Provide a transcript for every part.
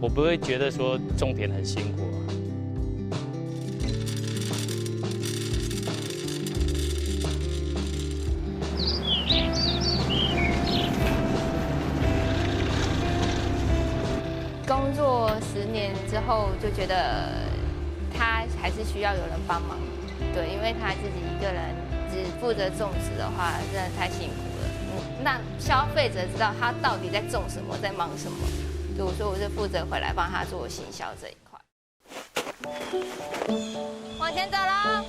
我不會覺得說種田很辛苦啊。工作10年之後，就覺得他還是需要有人幫忙，對，因為他自己一個人只負責種植的話，真的太辛苦了。讓消費者知道他到底在種什麼，在忙什麼。對，所以我是負責回來幫他做行銷這一塊。往前走嘍！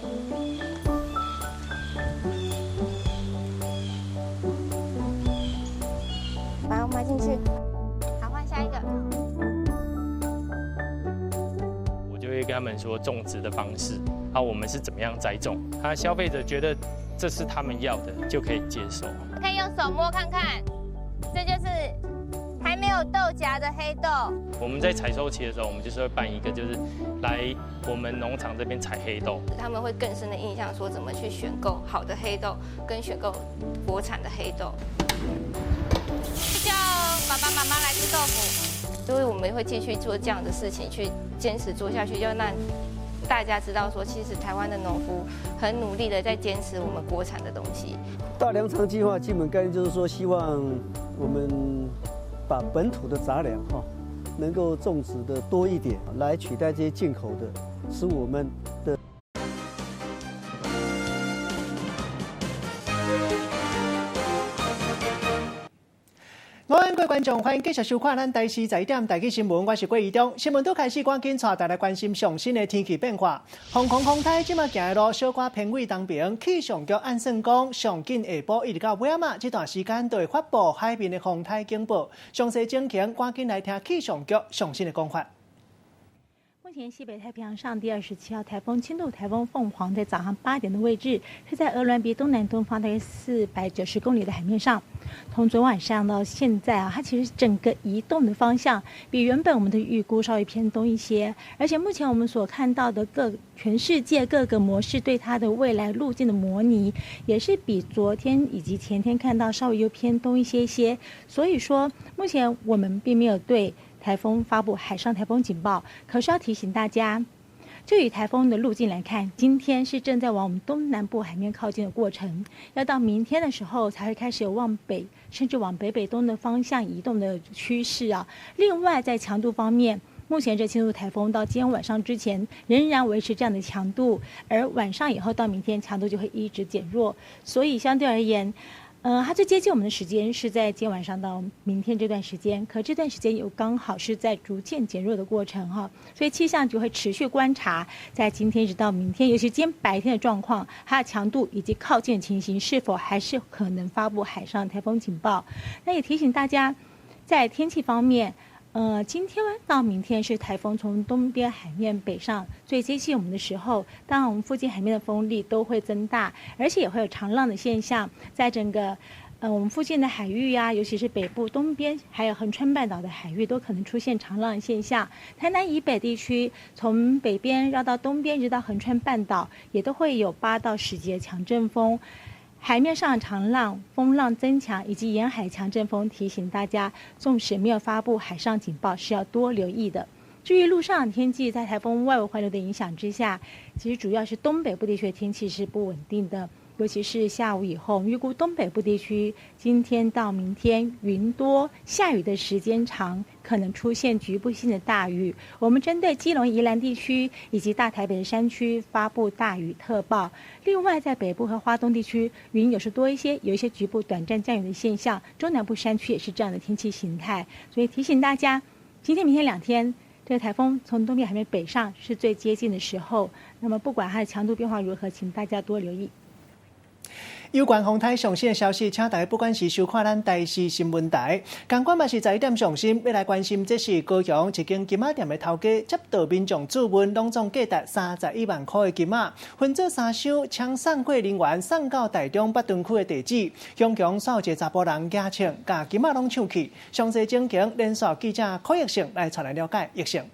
把我埋進去。好，換下一個。我就會跟他們說種植的方式，啊，我們是怎麼樣栽種，他消費者覺得這是他們要的，就可以接受。可以用手摸看看，這就是還沒有豆莢的黑豆。我們在採收期的時候，我們就是會辦一個，就是來我們農場這邊採黑豆。他們會更深的印象，說怎麼去選購好的黑豆，跟選購國產的黑豆。叫爸爸媽媽來吃豆腐，所以我們會繼續做這樣的事情，去堅持做下去，要讓大家知道說，其實台灣的農夫很努力的在堅持我們國產的東西。大糧倉計劃基本概念就是說，希望我們把本土的雜糧哈能夠種植的多一點，來取代這些進口的，使我們的。午安，各位觀眾，歡迎繼續收看咱台視十一點台語新聞，我是郭怡中。新聞拄開始，趕緊帶大家關心上新的天氣變化。風狂風颱這馬行的路小可偏位東爿，氣象局按算講，上緊下晡一直到尾仔嘛，這段時間都會發布海面的風颱警報。詳細情形，趕緊來聽氣象局上新的講法。目前西北太平洋上第27號颱風輕度颱風鳳凰在早上8點的位置，是在鵝鑾鼻東南東方大約490公里的海面上。從昨晚上到現在啊，它其實整個移動的方向比原本我們的預估稍微偏東一些，而且目前我們所看到的各全世界各個模式對它的未來路徑的模擬，也是比昨天以及前天看到稍微又偏東一些些。所以說，目前我們並沒有對颱風發布海上颱風警報，可是要提醒大家，就以颱風的路徑來看，今天是正在往我們東南部海面靠近的過程，要到明天的時候才會開始有往北，甚至往北北東的方向移動的趨勢啊。另外，在強度方面，目前這輕度颱風到今天晚上之前仍然維持這樣的強度，而晚上以後到明天強度就會一直減弱，所以相對而言，它最接近我們的時間是在今天晚上到明天這段時間，可這段時間又剛好是在逐漸減弱的過程哈，所以氣象局會持續觀察，在今天一直到明天，尤其今天白天的狀況，它的強度以及靠近情形是否還是可能發布海上颱風警報。那也提醒大家，在天氣方面，今天到明天是颱風從東邊海面北上最接近我們的時候，當然我們附近海面的風力都會增大，而且也會有長浪的現象，在整個我們附近的海域啊，尤其是北部東邊，還有恆春半島的海域，都可能出現長浪現象。台南以北地區，從北邊繞到東邊，直到恆春半島，也都會有8到10級的強陣風。海面上長浪、風浪增強，以及沿海強陣風，提醒大家，縱使沒有發布海上警報，是要多留意的。至於陸上天氣，在颱風外圍環流的影響之下，其實主要是東北部地區的天氣是不穩定的，尤其是下午以後，預估東北部地區今天到明天雲多、下雨的時間長，可能出現局部性的大雨。我們針對基隆、宜蘭地區以及大台北的山區發布大雨特報。另外，在北部和花東地區，雲有時多一些，有一些局部短暫降雨的現象。中南部山區也是這樣的天氣形態，所以提醒大家，今天、明天2天，這個颱風從東邊海面北上是最接近的時候。那麼，不管它的強度變化如何，請大家多留意。有關風颱上新的消息，請大家不管是收看咱台視新聞台，仝款嘛是十一點上新，欲來關心，這是高雄一間金仔店的頭家接到民眾注文，攏總價值31萬塊的金仔，分做三箱，搶送貨人員送到台中北屯區的地址，雄雄煞有一个查埔人舉槍，共金仔攏搶去。詳細情形，連線記者柯奕盛來帶來了解。奕盛。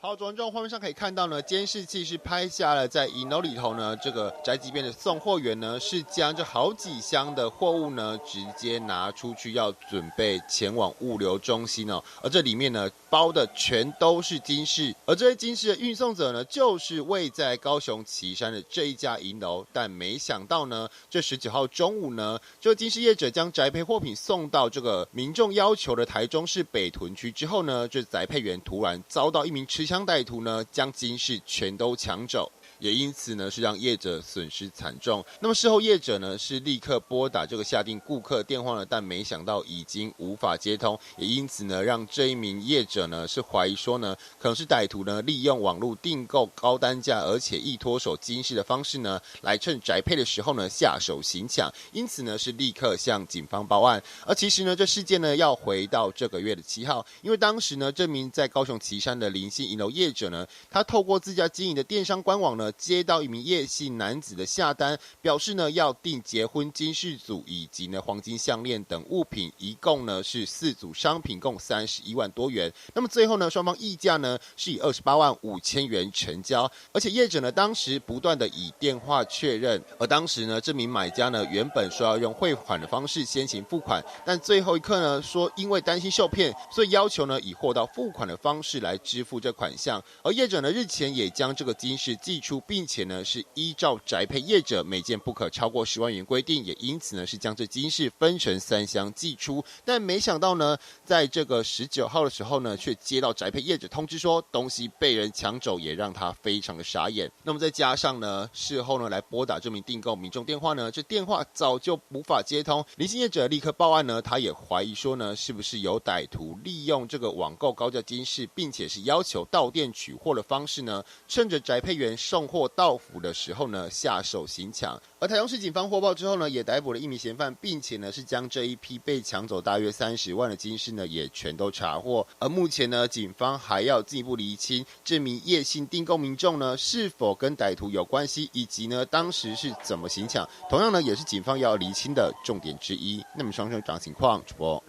好，觀眾畫面上可以看到呢，監視器是拍下了在銀樓裡頭呢，這個宅急便的送貨員呢，是將這好幾箱的貨物呢，直接拿出去要準備前往物流中心哦。而這裡面呢，包的全都是金飾，而這些金飾的運送者呢，就是位在高雄旗山的這一家銀樓。但沒想到呢，這19號中午呢，這個金飾業者將宅配貨品送到這個民眾要求的台中市北屯區之後呢，這宅配員突然遭到一名持槍歹徒呢，將金飾全都搶走，也因此呢是讓業者損失慘重。那麼事後業者呢是立刻撥打這個下訂顧客電話呢，但沒想到已經無法接通，也因此呢讓這一名業者呢是懷疑說呢，可能是歹徒呢利用網絡訂購高單價而且易脫手金飾的方式呢，來趁宅配的時候呢下手行搶，因此呢是立刻向警方報案。而其實呢這事件呢要回到這個月的7號，因為當時呢這名在高雄旗山的林姓銀樓業者呢，他透過自家經營的電商官網呢，接到一名葉姓男子的下單，表示呢要訂結婚金飾組以及呢黃金項鏈等物品，一共呢是4組商品，共31萬多元。那麼最後呢，雙方議價呢是以28萬5千元成交，而且業者呢當時不斷的以電話確認，而當時呢這名買家呢原本說要用匯款的方式先行付款，但最後一刻呢說因為擔心受騙，所以要求呢以貨到付款的方式來支付這款項。而業者呢日前也將這個金飾寄出，並且呢是依照宅配業者每件不可超過10萬元規定，也因此呢是將這金飾分成3箱寄出。但沒想到呢，在這個19號的時候呢，卻接到宅配業者通知說東西被人搶走，也讓他非常的傻眼。那麼再加上呢，事後呢來撥打這名訂購民眾電話呢，這電話早就無法接通。林姓業者立刻報案呢，他也懷疑說呢，是不是有歹徒利用這個網購高價金飾，並且是要求到店取貨的方式呢，趁着宅配員送貨到府的時候呢，下手行搶。而台中市警方獲報之後呢，也逮捕了一名嫌犯，並且呢是將這一批被搶走大約30萬的金飾呢，也全都查獲。而目前呢，警方還要進一步釐清這名葉姓訂購民眾呢是否跟歹徒有關係，以及呢當時是怎麼行搶，同樣呢也是警方要釐清的重點之一。那麼雙雙長情況主播。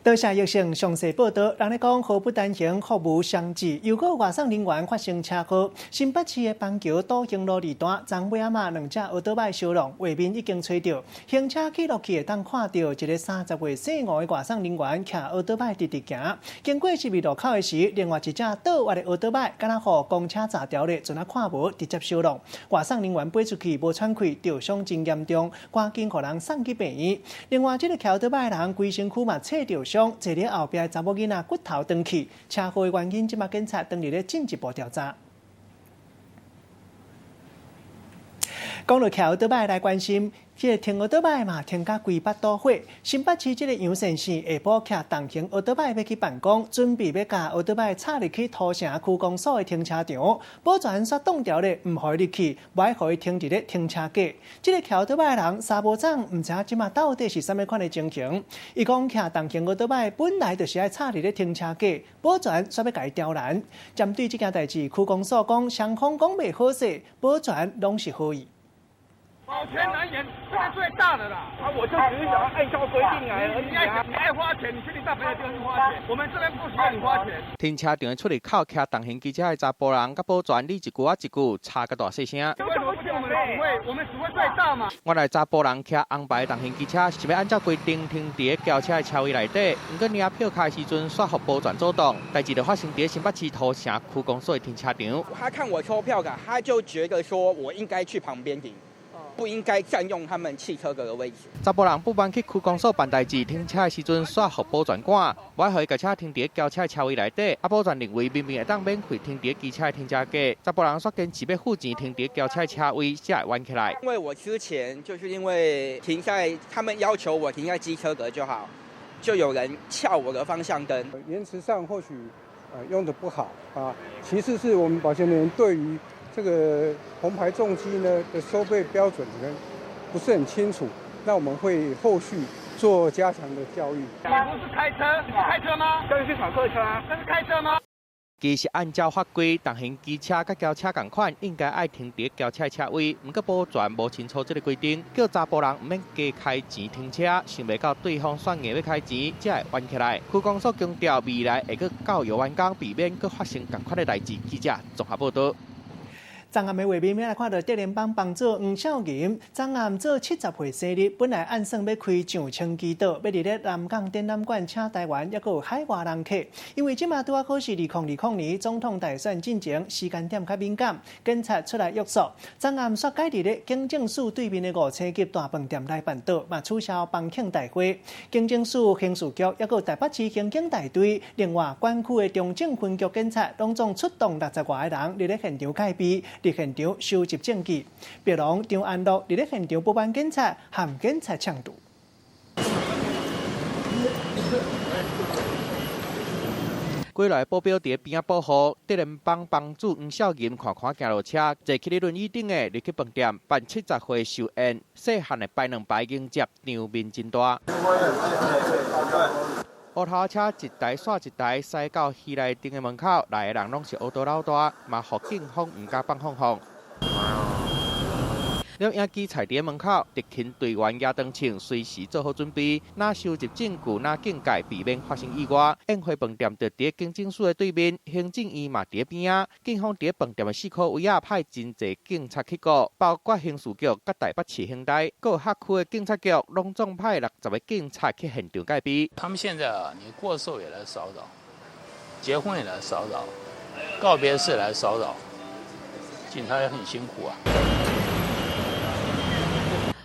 多謝玉成詳細報道，人咧講禍不單行，福無雙至。又閣外送人員發生車禍，新北市的板橋篤興路二段，昨尾仔嘛兩隻歐多擺相撞，畫面已經揣著。行車記錄器會當看著一个30歲姓吳的外送人員騎歐多擺直直行，經過十字路口的時，另外一隻倒彎的歐多擺，敢若予公車軋牢咧，陣仔看無，直接相撞。外送人員飛出去無喘氣，著傷真嚴重，趕緊予人送去病院。另外，這个騎歐多擺的人規身軀嘛切著傷，坐佇後壁的查某囡仔骨頭斷去，車禍的原因這馬警察當佇咧進一步調查。講到騎歐多擺來關心，這个停歐多擺嘛停甲規腹肚火。新北市這个楊先生下晡騎重型歐多擺欲去辦公，準備欲共歐多擺插入去土城區公所的停車場，保全煞擋牢咧，毋予伊入去，無愛予伊停佇咧停車格。這个騎歐多擺的人三無總，毋知影這馬到底是啥物款的情形。伊講騎重型歐多擺本來就是愛插佇咧停車格，保全煞欲共伊刁難。針對這件代誌，區公所講雙方講袂好勢，保全攏是好意。保全人員這個最大的啦，啊，我就只是想要按照規定來而已啊。你愛花錢，你去你大朋友地方去花錢，我們這邊不需要你花錢。停車場的出入口，騎重型機車的查埔人佮保全，你一句我一句，吵甲大細聲。為什麼不聽我們的指揮？我們指揮最大嘛。原來查埔人騎紅牌重型機車是欲按照規定停佇咧轎車的車位內底，毋過領票卡的時陣，煞予保全阻擋。代誌就發生佇新北市土城區公所的停車場。他看我抽票卡，他就覺得說我應該去旁邊停。不應該佔用他們汽車格的位置。查埔人不滿去區公所辦代誌，停車的時陣煞予保全趕，無愛予伊共車停佇咧轎車的車位內底。啊，保全認為明明會當免費停佇咧機車的停車格，查埔人煞堅持欲付錢停佇咧轎車的車位，才會冤起來。因為我之前就是因為停在他們要求我停在機車格就好，就有人撬我的方向燈。言辭上或許用得不好啊，其次是我們保全人員對於這個紅牌重機呢的收費標準可能不是很清楚，那我們會後續做加強的教育。你不是開車，你是開車嗎？這是敞客車，這是開車嗎？其實按照法規，重型機車佮轎車仝款，應該愛停佇轎車車位。毋過保全無清楚這个規定，叫查埔人毋免加開錢停車，想袂到對方煞硬欲開錢，才會冤起來。區公所強調，未來會閣教育員工，避免閣發生仝款的代誌。記者綜合報導。昨暗的畫面，來看到竹聯幫幫主黃少銀，昨暗做70歲生日，本來按算欲開上千支桌，欲佇咧南港展覽館請台灣，抑閣有海外人客。因為這馬拄仔好是2020年總統大選進前，時間點較敏感，警察出來約束。昨暗煞改佇咧警政署對面的五星級大飯店來辦桌，嘛取消房慶大會。警政署刑事局，抑閣有台北市刑警大隊，另外管區的中正分局警察，攏總出動60外个人佇咧現場戒備。佇現場收集證據，白龍張安樂佇咧現場不滿警察和警察衝突。幾來保鏢佇邊仔保護，竹聯幫幫主黃少銀看看行路車，坐起咧輪椅頂的入去飯店辦70歲壽宴，細漢的排兩排迎接，場面真大。烏頭車一台煞一台，駛到喜來登的門口，來的人攏是烏道老大，嘛予警方毋敢放放放。攝影機踩佇門口，特勤隊員也當槍，隨時做好準備，若收集證據，若警戒，避免發生意外。宴會飯店就佇警政署的對面，行政院嘛佇邊仔。警方佇飯店的四箍圍仔派真濟警察去顧，包括刑事局、佮台北市刑隊，閣有轄區的警察局，攏總派60個警察去現場戒備。他們現在啊，你過壽也來騷擾，結婚也來騷擾，告別式來騷擾，警察也很辛苦啊。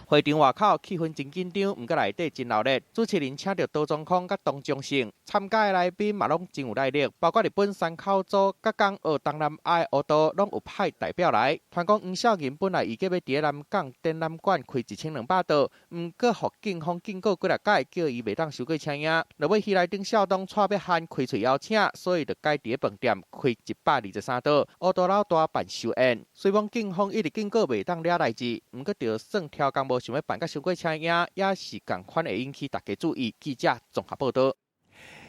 會場外口氣氛真緊張，毋過內底真鬧熱。主持人請著杜總統佮董忠勝，參加的來賓嘛攏真有來歷，包括日本山口組、佮港澳東南亞的烏道，攏有派代表來。傳講黃少銀本來預計欲佇南港展覽館開1200桌，毋過予警方警告幾若擺，叫伊袂當傷過請影。落尾喜來登少東掣欲限開喙邀請，所以就改佇飯店開123桌，烏道老大辦壽宴。雖罔警方一直警告袂當惹代誌，毋過就算超工無想欲辦甲傷過請影，也是仝款會引起大家注意。記者綜合報導。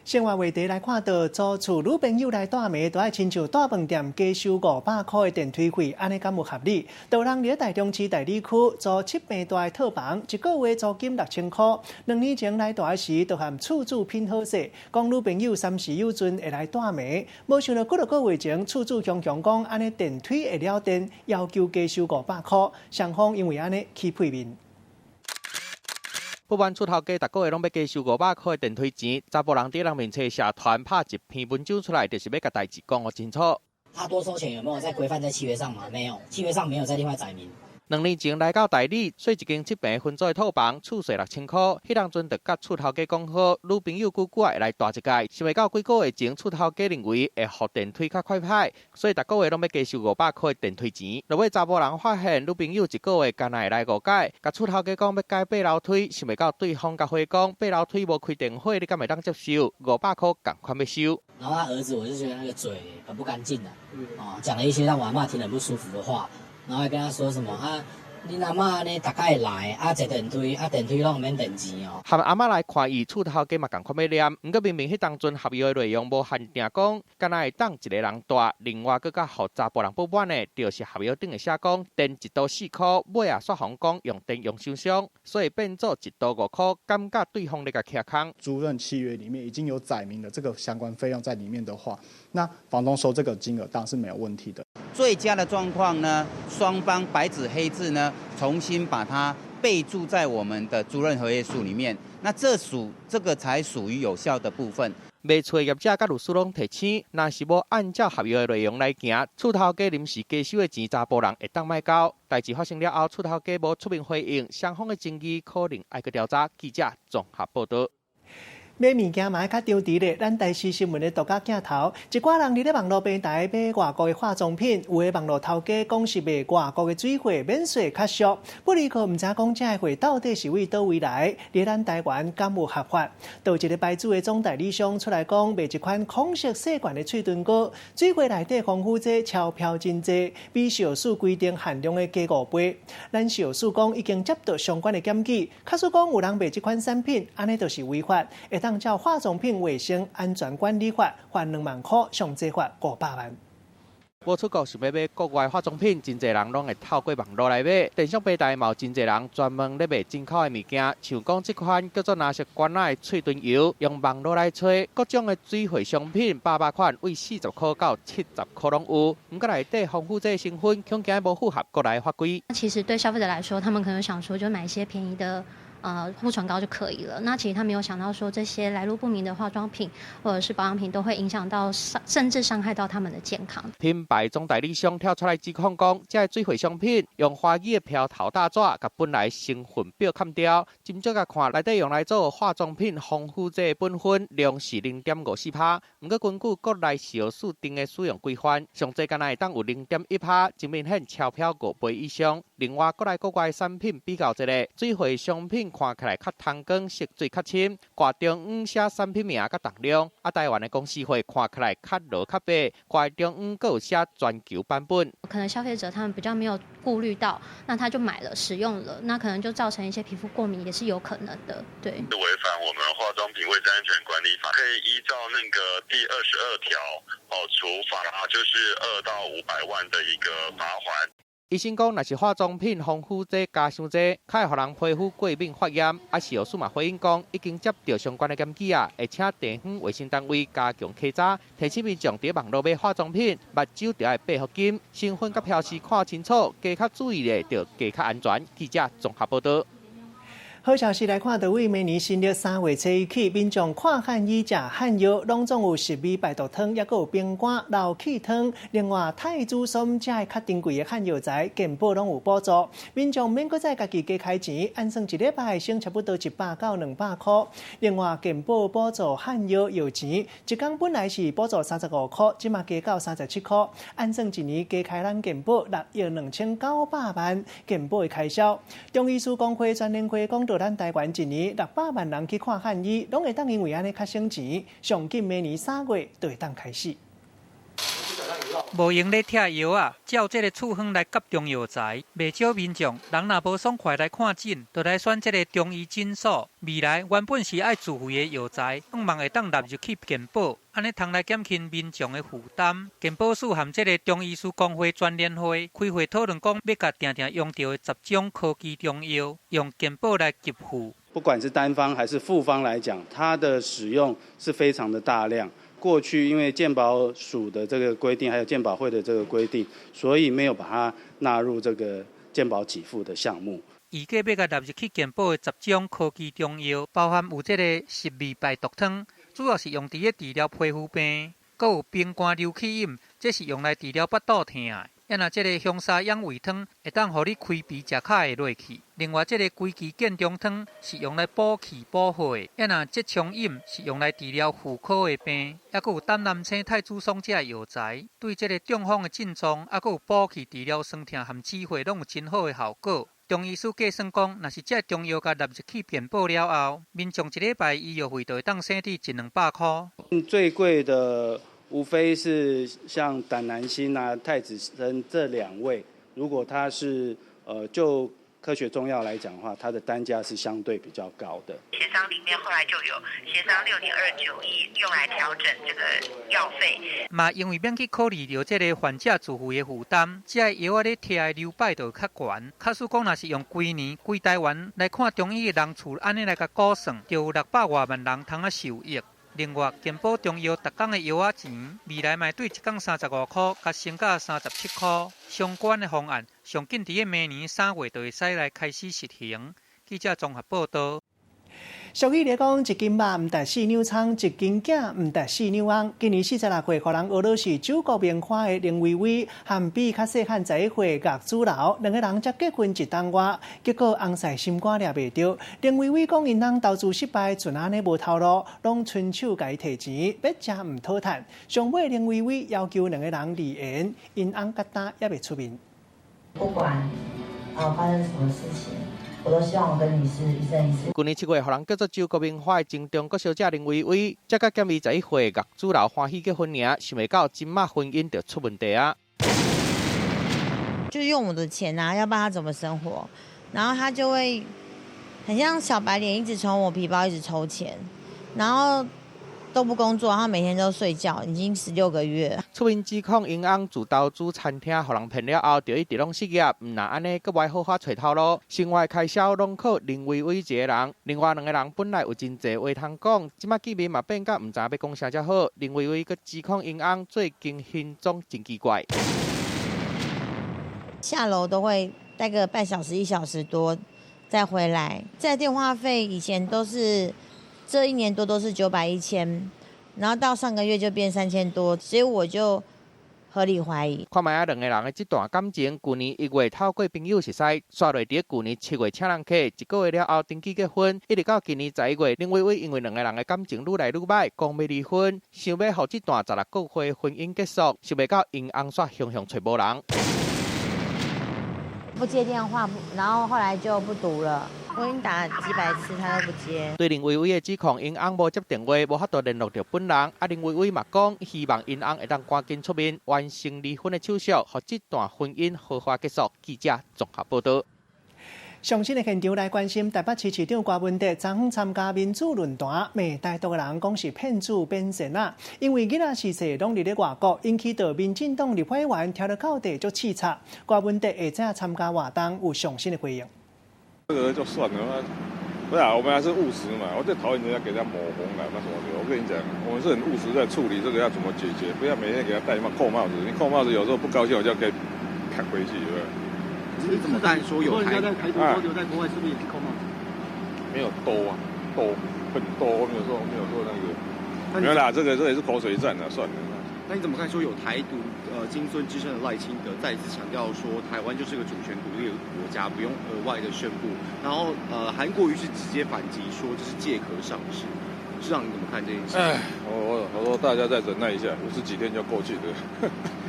生活話題來看到，租厝女朋友來帶暝，都愛親像大飯店加收500箍的電梯費，按呢敢有合理？有人佇台中市大里區租7坪大的套房，一個月租金6000箍。2年前來蹛時，就和厝主品好勢，講女朋友三時有陣會來帶暝。無想到幾落個月前，厝主雄雄講按呢電梯會了電，要求加收500箍，雙方因為按呢起屁面。不滿厝頭家逐個月攏欲加收500箍的電梯錢，查埔人佇人面冊社團拍一篇文章出來，就是欲共代誌講予清楚。他多收錢有沒有在規範在契約上嘛？沒有，契約上沒有再另外載明。2年前來到大里，稅一間7坪分租的套房，厝稅6000箍。彼當陣就佮厝頭家講好，女朋友久久會來蹛一擺。想袂到幾個月前，厝頭家認為會予電梯較快歹，所以逐個月攏欲加收500箍的電梯錢。落尾查埔人發現，女朋友一個月干焦會來5擺，共厝頭家講欲改爬樓梯，想袂到對方共回講爬樓梯無開電火，你敢會當接受？500箍仝款欲收。然後他兒子，我就覺得那個嘴很不乾淨的，哦，講了一些讓我阿嬤聽得不舒服的話。然後還跟他說什麼啊？恁阿嬤呢？逐擺來啊，坐電梯啊，電梯攏毋免電錢哦。含阿嬤來看伊，厝頭家嘛仝款欲念。毋過明明彼當陣合約的內容無限定講，干焦會當一個人蹛，另外閣較予查埔人不滿的，就是合約頂會寫講電一度4箍，尾仔煞予人講用電用傷傷，所以變做一度5箍，感覺對方咧共騎空。租賃契約裡面已經有載明了這個相關費用在裡面的話，那房東收這個金額當然是沒有問題的。最佳的狀況呢，雙方白紙黑字呢，重新把它備註在我們的租賃合約書裡面，那這個才屬於有效的部分。賣厝的業者佮律師攏提醒，若是無按照合約的內容來行，厝頭家臨時加收的錢，查埔人會當莫交。代誌發生了後，厝頭家無出面回應，雙方的爭議可能愛閣調查。記者綜合報導。買物件嘛愛較張持咧，咱台視新聞的獨家鏡頭，一寡人佇咧網路平台買外國的化妝品，有的網路頭家講是賣外國的水貨，免稅較俗。不過毋知講這个貨到底是佇佗位來，佇咱台灣敢有合法？就一個牌子的總代理商出來講，賣一款孔色細罐的喙唇膏，水貨內底防腐劑超標真濟，比食藥署規定限量的加5倍。咱食藥署講已經接到相關的檢舉，假使講有人賣這款產品，按呢就是違法，會當當照化妝品衛生安全管理法罰2萬箍，上濟罰500萬。無出國想欲買國外化妝品，真濟人攏會透過網路來買。電商平台嘛有真濟人專門咧賣進口的物件，像講這款叫做藍色罐仔的喙唇油，用網路來揣各種的水貨商品，百百款，為40箍到70箍攏有。毋過內底防腐劑成分，恐驚無符合國內法規。其實對消費者來說，他們可能想說就買一些便宜的護唇膏就可以了。那其實他沒有想到說，這些來路不明的化妝品或者是保養品都會影響到傷，甚至傷害到他們的健康。品牌總代理商跳出來指控講，這个水貨商品用華語的標頭大紙，共本來成分表崁掉。斟酌共看，內底用來做化妝品防腐劑的苯酚量是0.54%，毋過根據國內食藥署定的使用規範，上濟干焦會當有0.1%，真明顯超標5倍以上。另外，國內國外產品比較一下，水貨商品看起來較通光，色水較深，掛中央寫產品名佮重量。啊，台灣的公司貨看起來較濁較白，掛中央閣有寫全球版本。可能消費者他們比較沒有顧慮到，那他就買了使用了，那可能就造成一些皮膚過敏，也是有可能的。對。違反我們化妝品衛生安全管理法，可以依照那個第22條哦處罰，就是2到500萬的一個罰鍰。醫生講，若是化妝品防腐劑加傷濟，較會予人皮膚過敏發炎。啊，食藥署嘛回應講，已經接著相關的檢舉啊，會請地方衛生單位加強稽查，提醒民眾佇網路買化妝品，目睭著愛閉予緊，成分佮標示看清楚，加較注意咧，就加較安全。記者綜合報導。好消息來看到，對明年新曆3月初一起，民眾看漢醫、食漢藥，攏總有十味排毒湯，抑閣有冰肝流氣湯。另外，太子參遮較珍貴的漢藥材，健保攏有補助。民眾免閣再家己加開錢，按算一禮拜省差不多100到200箍。另外，健保補助漢藥藥錢，一工本來是補助35箍，這馬加到37箍。按算一年加開咱健保6億2900萬健保的開銷。中醫師公會全聯會講著咱台灣一年600萬人去看漢醫，攏會當因為按呢較省錢。上緊明年3月就會當開始。無閒咧拆藥仔，照這个處方來夾中藥材。袂少民眾，人若無爽快來看診，就來選這个中醫診所。未來原本是愛自費的藥材，向望會當納入去健保，按呢通來減輕民眾的負擔。健保署和這个中醫師公會全聯會開會討論，講欲共定定用著的10種科技中藥，用健保來給付。不管是單方還是複方來講，它的使用是非常的大量。過去因為健保署的這個規定，還有健保會的這個規定，所以沒有把它納入這個健保給付的項目。預計欲共納入去健保的10種科技中藥，包含有這个十味排毒湯，主要是用佇咧治療皮膚病；閣有冰肝流氣飲，這是用來治療腹肚疼的。啊，若這个香砂養胃湯，會當予你開脾食較會落去。另外，這个歸芪建中湯是用來補氣補血的。啊，若浙蔥飲是用來治療婦科的病。抑閣有膽南星太子參這个藥材，對這个中風的症狀，抑閣有補氣治療酸痛和止血，攏有真好的效果。中醫師計算講，若是這个中藥共納入去健保了後，民眾一禮拜醫藥費就會當省佇一兩百箍。最貴的無非是像膽南星啊、太子參這兩味，如果它是就科學中藥來講的話，它的單價是相對比較高的。協商裡面後來就有協商6.29億用來調整這個藥費。嘛，因為免去考慮著這个患者自費的負擔，這个藥仔咧提的流擺就較懸。假使講若是用規年規台灣來看中醫的人次，按呢來共估算，就有600外萬人通啊受益。另外，健保中藥逐工的藥仔錢，未來嘛對一工35箍，共升到37箍。相關的方案，上緊佇咧明年3月就會使來開始實行。記者綜合報導。俗語咧講，一斤肉毋值四兩蔥，一斤囝毋值四兩翁。今年46歲，予人訛做是周國明花的林薇薇，和比較細漢11歲岳子劉，兩个人才結婚一冬外，結果翁婿心肝掠袂著。林薇薇講，𪜶翁投資失敗，賰按呢無頭路，攏伸手共伊提錢，欲食毋討趁。上尾林薇薇要求兩个人離緣，𪜶翁佮今猶未出面。不管啊發生什麼事情。我都希望我跟你是一生一世。去年7月，予人叫做周國明花的前中國小姐林薇薇，才佮減伊11歲岳子劉歡喜結婚爾，想袂到這馬婚姻就出問題啊！就用我的錢啊，要不然他怎麼生活？然後他就會很像小白臉，一直從我皮包一直抽錢，然後都不工作，他每天都睡覺，已經16個月。出面指控𪜶翁自投資餐廳，予人騙了後，就一直攏失業。毋但按呢，閣無愛好好揣頭路，生活開銷攏靠林薇薇一個人。另外兩個人本來有真濟話通講，這擺見面嘛變甲毋知影欲講啥才好。林薇薇閣指控𪜶翁最近行蹤真奇怪，下樓都會待個半小時、一小時多再回來。在電話費以前都是。這一年多都是900、1000，然後到上個月就變3000多，所以我就合理懷疑。看覓仔兩個人的這段感情，舊年1月透過朋友熟識，煞落佇舊年7月請人客，一個月了後登記結婚，一直到今年11月，林薇薇因為兩個人的感情愈來愈䆀，講欲離婚，想欲予這段16個月婚姻結束，想袂到𪜶翁煞雄雄揣無人。不接電話，然後後來就不讀了。我已經打幾百次，他都不接。對林薇薇的指控，𪜶翁無接電話，無法度聯絡著本人。啊，林薇薇嘛講，希望𪜶翁會當趕緊出面完成離婚的手續，予這段婚姻和諧結束。記者綜合報道。上新的現場來關心台北市市長柯文哲昨昏參加民主論壇，罵台獨的人講是騙子變仙仔，因為囡仔時細攏佇咧外國，引起著民進黨立法委員聽著到底足刺插。柯文哲下晝參加活動，有上新的回應。這個就算了，不是啊，我們還是務實嘛。我最討厭人家給人家抹紅了，那什麼的。我跟你講，我們是很務實在處理這個要怎麼解決，不要每天給他戴帽扣帽子。你扣帽子有時候不高興，我就可以砍回去，對不對？你怎麼看說有台台獨說留在國外，是不是也是扣帽子？沒有多啊，多很多，我沒有說，我沒有說那個，沒有啦，這個也是口水戰啊，算了。那你怎麼看說有台獨金孫之稱的賴清德再一次強調說台灣就是個主權獨立的國家，不用額外的宣布。然後韓國瑜是直接反擊說這是借殼上市，市長你怎麼看這件事？哎，我說大家再忍耐一下，50幾天就過去了。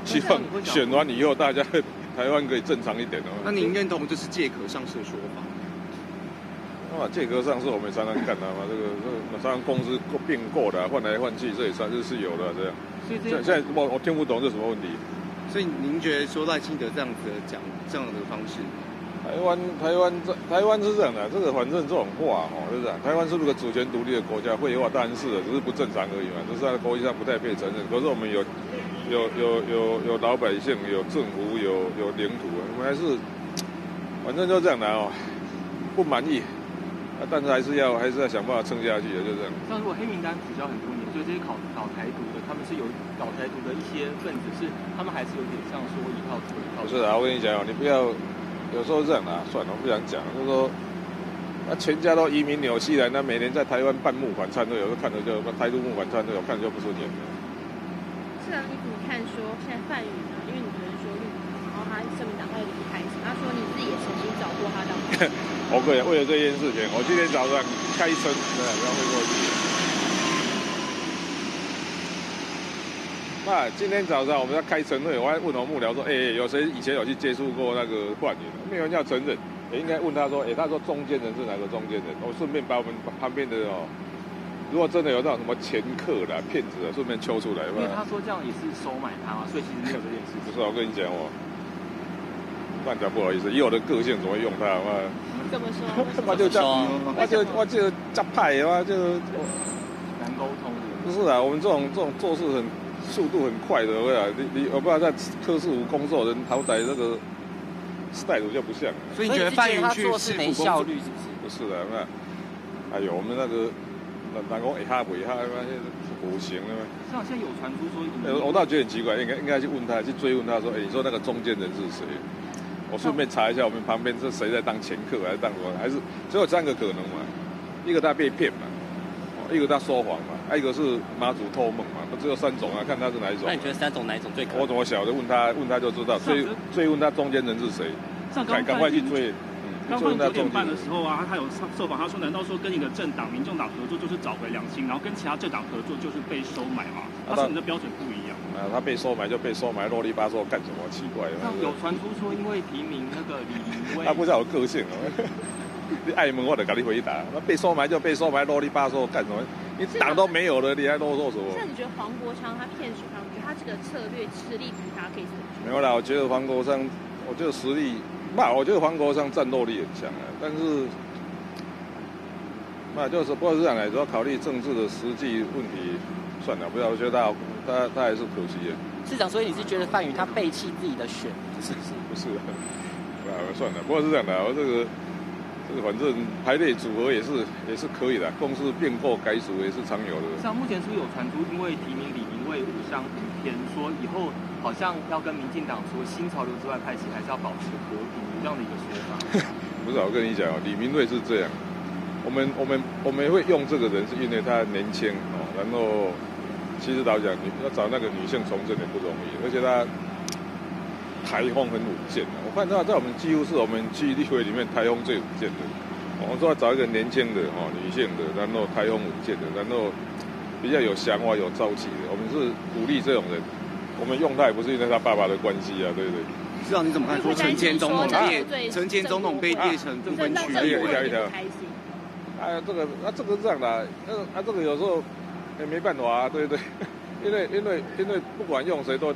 希望選完以後大家台灣可以正常一點哦。那您認同這是借殼上市的說法？啊，借殼上市我們常常看到嘛，這個常常公司併購的換來換去，這也算是有的這樣。現在我聽不懂這什麼問題。所以您覺得說賴清德這樣子的講這樣的方式？台灣是這樣的，這個反正這種話哦，就是這樣。台灣是不是個主權獨立的國家？廢話當然是的，只是不正常而已嘛，只是在國際上不太被承認。可是我們有老百姓，有政府，有領土，我們還是反正就這樣的哦，不滿意，但是還是要想辦法撐下去的，就這樣。像如果黑名單取消很多年，所以這些搞台獨的，他們是有搞台獨的一些分子，是他們還是有點像說一套做一套。不是啊，我跟你講，你不要。有時候這樣啊，算了，我不想講。就是說，那全家都移民紐西蘭，那每年在台灣辦募款餐會，有時候看着就台獨募款餐會，我看着就不順眼。是啊，你怎麼看說現在范雲呢？因為你昨天說綠，然後他社民黨他有點不開心，他說你自己也曾經找過他當。我個人為了這件事情，我今天早上開車，對，不要飛過去。那今天早上我們在開晨會，我還問我幕僚說：“欸，有誰以前有去接觸過那個范雲？沒有人要承認。欸，應該問他說：欸，他說中間人是哪個中間人？我順便把我們旁邊的哦，如果真的有那種什麼掮客的騙子的，順便揪出來。因為他說這樣也是收買他嘛，所以其實沒有這件事。不是，我跟你講我，亂講不好意思，以我的個性怎麼會用他？我怎麼說？我就這，我就這派，我就難溝通。不是啊，我們這種做事很。速度很快的，我講你我不知道在柯市府工作人，好歹這個 style 就不像。所以你覺得范雲去做事沒效率是不是？不是的，那哎呦，我們那個人講會哈袂哈，那不行了嘛。像現在有傳出說，我倒覺得很奇怪，應該去問他，去追問他說，哎，你說那個中間人是誰？我順便查一下，我們旁邊是誰在當掮客，還是當什麼？還是只有三個可能嘛？一個他被騙嘛，一個他說謊嘛，一個是媽祖托夢嘛，不只有三種啊？看他是哪一種。那你覺得三種哪一種最可能？我怎麼曉得？問他，問他就知道。追問他中間人是誰？趕快去追。剛剛9點半的時候啊，他有受訪，他說：難道說跟你的政黨民眾黨合作就是找回良心，然後跟其他政黨合作就是被收買嗎？他說你的標準不一樣。啊，他被收買就被收買，囉里吧嗦幹什麼？奇怪。有傳出說因為提名那個李玲薇，他不知道我個性哦。你愛問我就共你回答。那被收買就被收買，囉里吧嗦幹什麼？你黨都沒有了，你還囉嗦什麼？那你覺得黃國昌他騙選票，你覺得他這個策略實力比他可以怎麼？沒有啦，我覺得黃國昌，我覺得實力，不，我覺得黃國昌戰鬥力很強啊，但是，那就是不過是這樣來，主要考慮政治的實際問題，算了，不要，我覺得他還是可惜的。市長，所以你是覺得范雲他背棄自己的選民，是不是？不是，啊，算了，不過是這樣的，我這個反正排列組合也是可以的，公司變購改組也是常有的。像目前是不是有傳出，因為提名李明慧誤傷五天，說以後好像要跟民進黨除了新潮流之外派系，還是要保持和平這樣的一個說法？不是，我跟你講，李明慧是這樣，我們會用這個人，是因為他年輕哦，然後其實老實講，你要找那個女性從政也不容易，而且他台風很穩健。我看他在我們幾乎是我們區立委裡面台風最穩健的。我們說要找一個年輕的哦，女性的，然後台風穩健的，然後比較有想法、有朝氣的。我們是鼓勵這種人，我們用他也不是因為他爸爸的關係啊，對不對？市長你怎麼看？說陳前總統列，陳前總統被列成不分區，一條一條。哎呀，這個啊，這個是這樣的，那啊，這個有時候也沒辦法啊，對不對？因為不管用誰都，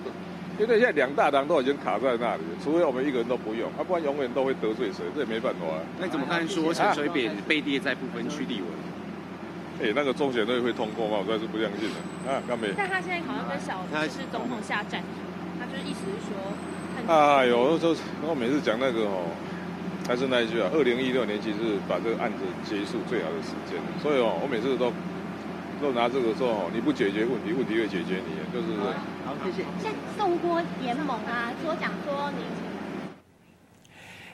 因為現在兩大黨都已經卡在那裡，除非我們一個人都不用，啊，不然永遠都會得罪誰，這也沒辦法啊。那你怎麼看？說陳水扁被列在不分區立委？哎，那個中選會會通過嗎？我實在是不相信的。啊，幹沒？但他現在好像跟小就是總統下戰場，他就是意思是說。哎呦，就我每次講那個哦，還是那一句啊，2016年其實是把這個案子結束最好的時間，所以哦，我每次都拿這個說哦，你不解決問題，問題會解決你，就是。好，謝謝。像宋郭聯盟啊，說講說你。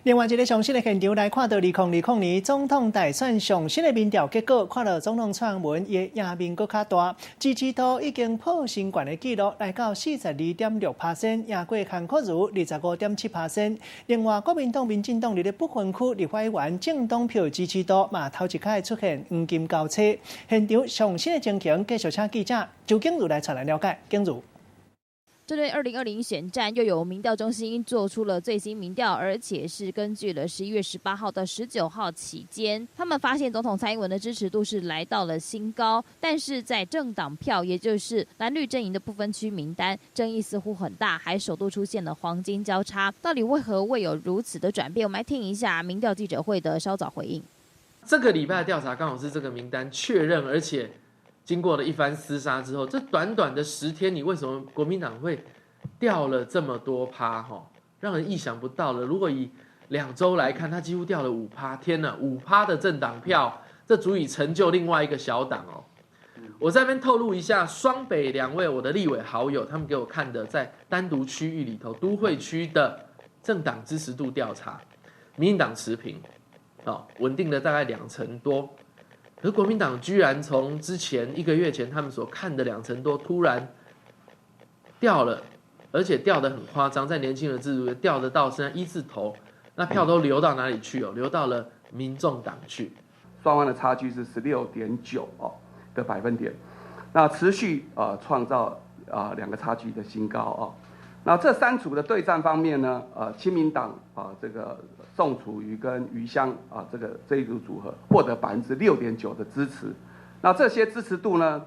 另外一个上新的現場來看到2020年總統大選上新的民調結果，看到總統蔡英文伊的贏面閣較大，支持度已經破新懸的紀錄，來到42.6%，贏過韓國瑜25.7%。另外，國民黨、民進黨佇咧不分區立法委員政黨票支持度嘛，頭一擺出現黃金交叉。現場上新的情形，繼續請記者周景如來帶來了解。景如。針對2020選戰，又有民調中心做出了最新民調，而且是根據了11月18號到19號期間，他們發現總統蔡英文的支持度是來到了新高，但是在政黨票，也就是藍綠陣營的不分區名單，爭議似乎很大，還首度出現了黃金交叉。到底為何會有如此的轉變？我們來聽一下民調記者會的稍早回應。這個禮拜的調查剛好是這個名單確認，而且經過了一番廝殺之後，這短短的10天，你為什麼國民黨會掉了這麼多趴？哈，讓人意想不到的。如果以2週來看，它幾乎掉了五趴。天哪，五趴的政黨票，這足以成就另外一個小黨哦。我在這邊透露一下，雙北兩位我的立委好友，他們給我看的，在單獨區域裡頭，都會區的政黨支持度調查，民進黨持平，哦，穩定的大概2成多。可是國民黨居然從之前一個月前他們所看的2成多，突然掉了，而且掉得很誇張，在年輕人支持度掉得到現在一字頭，那票都流到哪裡去哦？流到了民眾黨去。雙方的差距是16.9哦個百分點，那持續創造兩個差距的新高哦。那這三組的對戰方面呢，親民黨啊這個宋楚瑜跟余香啊，這一組組合獲得6.9%的支持。那這些支持度呢，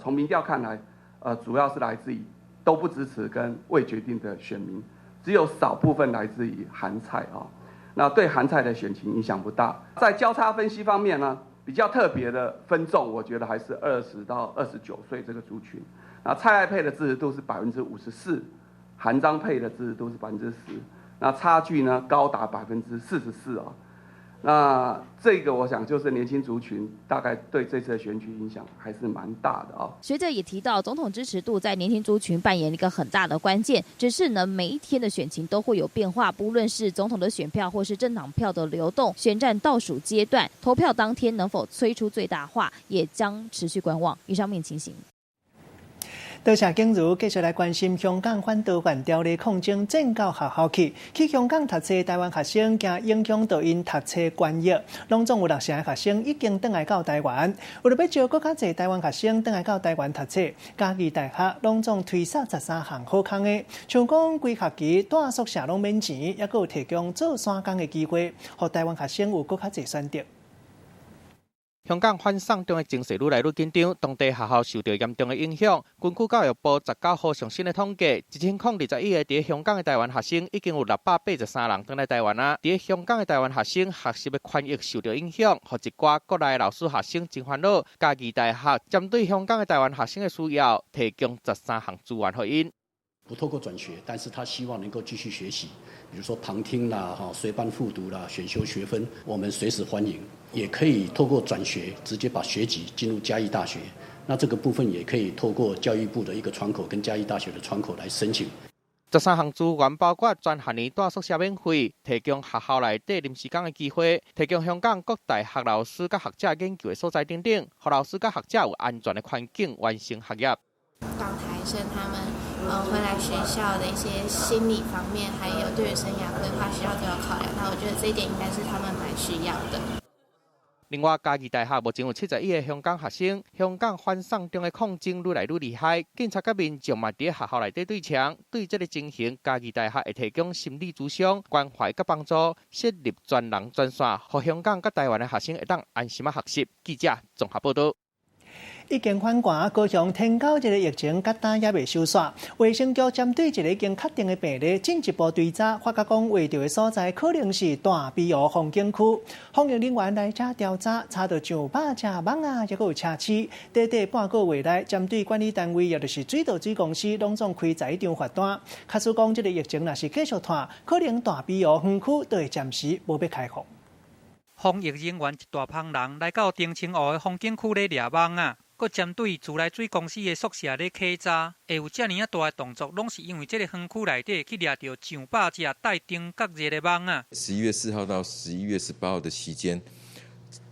從民調看來，主要是來自於都不支持跟未決定的選民，只有少部分來自於韓蔡啊。那對韓蔡的選情影響不大。在交叉分析方面呢，比較特別的分眾，我覺得還是20到29歲這個族群。那蔡賴配的支持度是54%，韓張配的支持度是10%。那差距呢高達44%啊，那這個我想就是年輕族群大概對這次的選舉影響還是蠻大的啊。學者也提到，總統支持度在年輕族群扮演一個很大的關鍵，只是呢每一天的選情都會有變化，不論是總統的選票或是政黨票的流動，選戰倒數階段，投票當天能否催出最大化，也將持續觀望。以上面情形。多謝景如，繼續來關心香港反逃犯條例抗爭進到學校去。去香港讀冊台灣學生驚影響到𪜶讀冊權益，攏總有六成的學生已經轉來到台灣。為了欲招閣較濟台灣學生轉來到台灣讀冊，嘉義大學攏總推捒13項好康的，像講規學期蹛宿舍攏免錢，抑閣有提供做山工的機會，予台灣學生有閣較濟選擇。香港反送中的情勢愈來愈緊張，當地學校受著嚴重的影響。根據教育部19號上新的統計，1021個佇香港的台灣學生已經有683人轉來台灣啊。佇香港的台灣學生學習的權益受著影響，予一寡國內老師學生真煩惱。嘉義大學針對香港的台灣學生的需要，提供13項資源予𪜶。不透過轉學，但是他希望能夠繼續學習，比如說旁聽啦、哈隨班復讀啦、選修學分，我們隨時歡迎。也可以透過轉學，直接把學籍進入嘉義大學。那這個部分也可以透過教育部的一個窗口跟嘉義大學的窗口來申請。 13項資源包括全學年住宿舍免費，提供學校內底臨時工的機會，提供香港各大學老師佮學者研究的所在等等，予老師佮學者有安全的環境完成學業。港台生他們回來學校的一些心理方面，還有對於生涯規劃，學校都有考量。那我覺得這一點應該是他們蠻需要的。另外，嘉義大學目前有71個香港學生，香港反送中的抗爭愈來愈厲害，警察佮民眾嘛佇學校內底對槍。對這个情形，嘉義大學會提供心理諮商、關懷佮幫助，設立專人專線，予香港佮台灣的學生會當安心仔學習。記者綜合報導。已經反寒，高雄天狗這个疫情，到今猶未收煞。衛生局針對一个已經確定的病例，進一步追查，發覺講畫著的所在可能是大埤湖風景區。防疫人員來遮調查，查著上百隻蠓仔，抑閣有車鼠。短短半個月內，針對管理單位，也就是水道水公司，攏總開11張罰單。假使講這个疫情若是繼續拖，可能大埤湖園區都會暫時無欲開放。防疫人員一大幫人來到澄清湖的風景區咧掠蠓仔。閣針對自來水公司的宿舍咧稽查，會有遮爾仔大的動作，攏是因為這个園區內底去掠著上百隻帶登革熱的蠓仔。11月4號到11月18號的期間，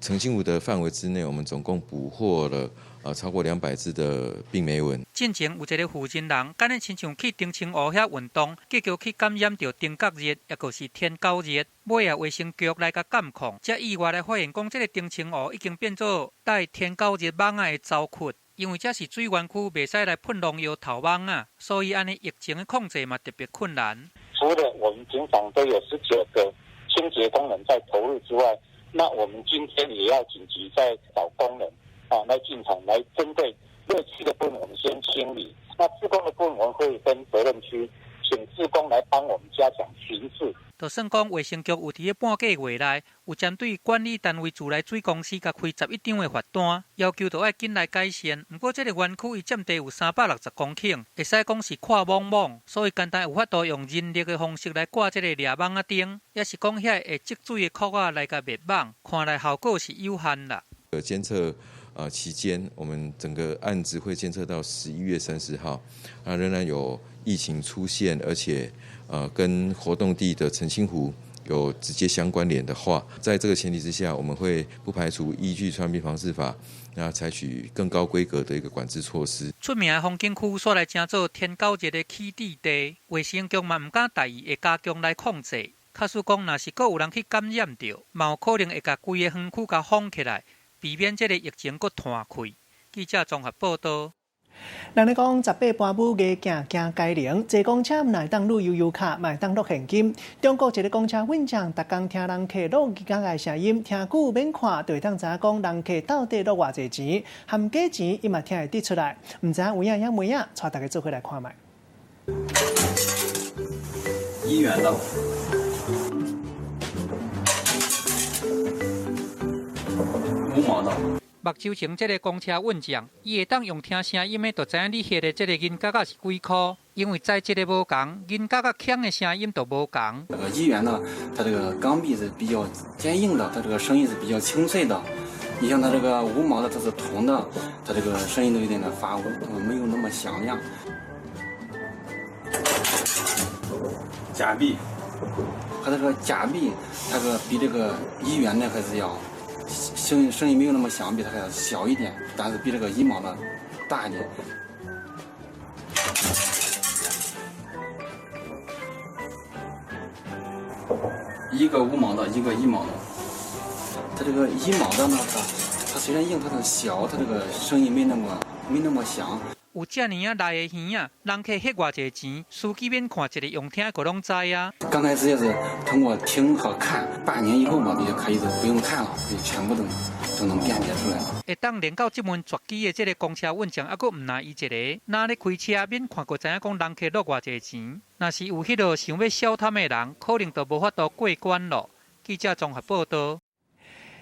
澄清湖的範圍之內，我們總共捕獲了超過200隻的病媒蚊。進前有一个負責人，敢若親像去澄清湖遐運動，結果去感染著登革熱，抑閣是天狗熱。尾仔衛生局來共監控，才意外來發現講，這个澄清湖已經變做帶天狗熱蠓仔的巢窟。因為這是水源區，袂使來噴農藥投蠓仔，所以按呢疫情的控制嘛特別困難。除了我們平常都有19個清潔工人在投入之外，那我們今天也要緊急再找工人啊來進場來針對熱區的部分，我們先清理。那志工的部分，我們會分責任區，請志工來幫我們加強巡視。就算講衛生局有佇咧半個月內，有針對管理單位自來水公司共開11張的罰單，要求著愛緊來改善。毋過這个園區伊佔地有360公頃，會使講是闊莽莽，所以簡單有法度用人力的方式來掛這个掠蠓仔燈，抑是講遐會積水的箍仔來共滅蠓，看來效果是有限啦。監測期間，我們整個案子會監測到11月30號，啊，仍然有疫情出現，而且跟活動地的澄清湖有直接相關聯的話，在這個前提之下，我們會不排除依據傳染病防治法，那採取更高規格的一個管制措施。出名的風景區煞來成做天狗熱的起佇地，衛生局嘛毋敢大意，會加強來控制。假使講，若是閣有人去感染著，嘛有可能會共規个園區共封起來，避免這个疫情閣湠開。記者綜合報導。人咧講十八般武藝，行行該靈，坐公車毋但會當擼悠遊卡，嘛會當擼現金。中國一个公車運將，逐工聽人客擼銀仔的聲音，聽久免看，就會當知影講人客到底擼偌濟錢，含假錢伊嘛聽會得出來。毋知影有影抑無影，帶大家做伙來看覓。 1元的。5毛的。目睭前這个公車運將，伊會當用聽聲音的，就知影你翕的這个銀角仔是幾箍。因為材質的無仝，銀角仔響的聲音就無仝。這個1元呢，它這個鋼幣是比較堅硬的，它這個聲音是比較清脆的。你像它這個5毛的，它是銅的，它這個聲音都有點點發烏，沒有那麼響亮。假幣，它這個假幣，它個比這個1元的還是要。聲音沒有那麼響，比它還要小一點，但是比這個1毛的大一點。一個5毛的，一個1毛的。它這個1毛的呢，它雖然硬，它是小，它這個聲音沒那麼響。有遮爾仔大的耳仔，人客翕偌濟錢，司機免看一个用聽就攏知啊。剛開始也是通過聽和看，半年以後嘛，就可以就不用看了，就全部都就能辨別出來。會當練到這門絕技的這个公車運將，猶閣毋若伊一个。若咧開車，免看過知影講人客落偌濟錢。若是有彼个想欲小貪的人，可能就無法度過關囉。記者綜合報導。